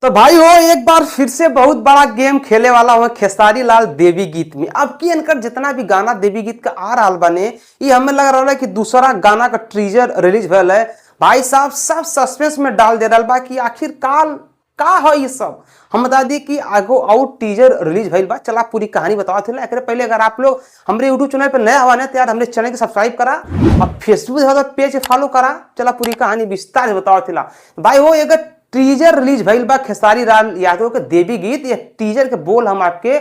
तो भाई हो एक बार फिर से बहुत बड़ा गेम खेले वाला हो खेसारी लाल देवी गीत में। अब की इनकर जितना भी गाना देवी गीत का आ रहा बने, ये हमें लग रहा है कि दूसरा गाना का टीजर रिलीज भइल है। भाई साहब सब सस्पेंस में डाल दे रहा बा कि आखिर काल का है ये सब। हम बता दी कि आगो और टीजर रिलीज भइल बा। चला पूरी कहानी बतावा थे। एकरे पहले अगर आप लोग हमरे यूट्यूब चैनल पर नया हुआ ना तो यार हमरे चैनल के सब्सक्राइब करा और फेसबुक पेज फॉलो करा। चला पूरी कहानी विस्तार से बतावा थे। भाई हो एक टीजर रिलीज भइल बा खेसारी लाल यादव के देवी गीत। ये टीजर के बोल हम आपके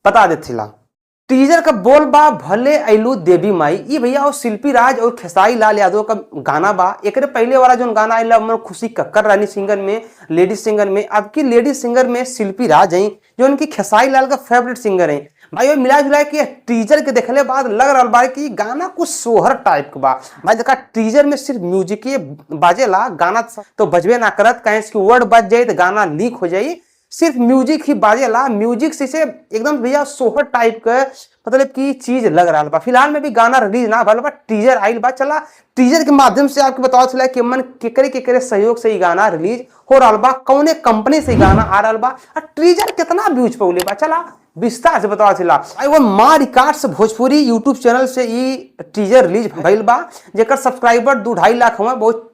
बता देथिला। टीजर का बोल बा भले ऐलू देवी माई। ये भैया और शिल्पी राज और खेसारी लाल यादव का गाना बा। एकरे पहले वाला जो गाना आइला मन खुशी कक्कर रानी सिंगर में, लेडीज सिंगर में। अब की लेडीज सिंगर में शिल्पी राज हैं जो उनकी खेसारी लाल का फेवरेट सिंगर हैं। भाई वो मिला जुला के टीजर के देखले बाद लग रहा बा कि गाना कुछ सोहर टाइप के बा। भाई देखा टीजर में सिर्फ म्यूजिक ही बाजेला, गाना तो बजबे ना करत, कहीं इसकी वर्ड बज जाए तो गाना लीक हो जाई। सिर्फ म्यूजिक ही बाजेला, म्यूजिक से इसे एकदम भैया सोहर टाइप के मतलब की चीज लग रहा बा। फिलहाल में भी गाना रिलीज ना भइल बा, टीजर आइल बा। चला टीजर के माध्यम से आपके बताओ चला कि मन केकरे केकरे सहयोग से ये गाना रिलीज हो रहा बा, कौने कंपनी से गाना आ रहा बा और टीजर कितना व्यूज पौले बा। चला विस्तार से बताओ चला। आई वो माँ रिकॉर्ड्स भोजपुरी यूट्यूब चैनल से ई टीजर रिलीज भइल बा, जेकर सब्सक्राइबर 2-2.5 लाख हुआ। बहुत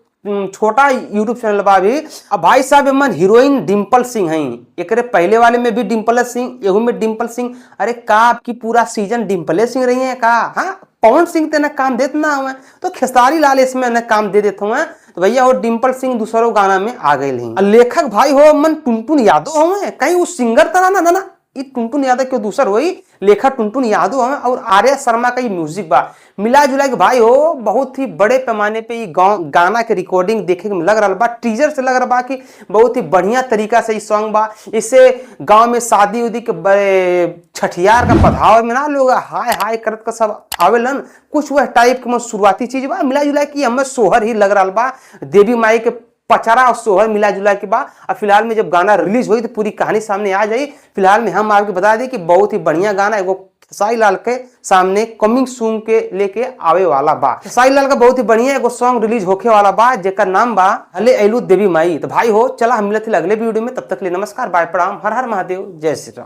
छोटा यूट्यूब चैनल बा अभी। अब भाई साहब एमन हीरोइन डिम्पल सिंह हैं। एकरे पहले वाले में भी डिम्पल सिंह, एहू में डिम्पल सिंह। अरे का आपकी पूरा सीजन डिम्पले सिंह रही है का? हाँ, पवन सिंह ते ना काम देत ना हुए तो खेसारी लाल इसमें ना काम दे देते हुए। तो भैया वो डिम्पल सिंह दूसरों गाना में आ गए हैं। लेखक भाई हो मन टुनटुन यादव हुए, कहीं वो सिंगर तरह ना ना ये टुनटुन यादव के दूसर हुई, लेखक टुनटुन यादव है और आर्या शर्मा का ये म्यूजिक बा। मिला जुला के भाई हो बहुत ही बड़े पैमाने पे ये गाना के रिकॉर्डिंग देखे में लग रहा बा। टीजर से लग रहा बा कि बहुत ही बढ़िया तरीका से ये सॉन्ग बा। इससे गांव में शादी उदी के बड़े छठियार का पधाव में ना लोग हाय हाय करत का सब आवेलन, कुछ वह टाइप के शुरुआती चीज बा। मिला जुला के हमें सोहर ही लग रहा बा, देवी माई के पचरा और सोहर मिला जुला के बा। और फिलहाल में जब गाना रिलीज हुई तो पूरी कहानी सामने आ जाई। फिलहाल में हम आपके बता दें कि बहुत ही बढ़िया गाना एगो खेसारी लाल के सामने कमिंग सून के लेके आवे वाला बा। खेसारी लाल का बहुत ही बढ़िया एगो सॉन्ग रिलीज होखे वाला बा, जेकर नाम बा हले ऐलू देवी माई। तो भाई हो चला हम मिलत अगले वीडियो में, तब तक ले नमस्कार, बाय, प्रणाम, हर हर महादेव, जय श्री राम।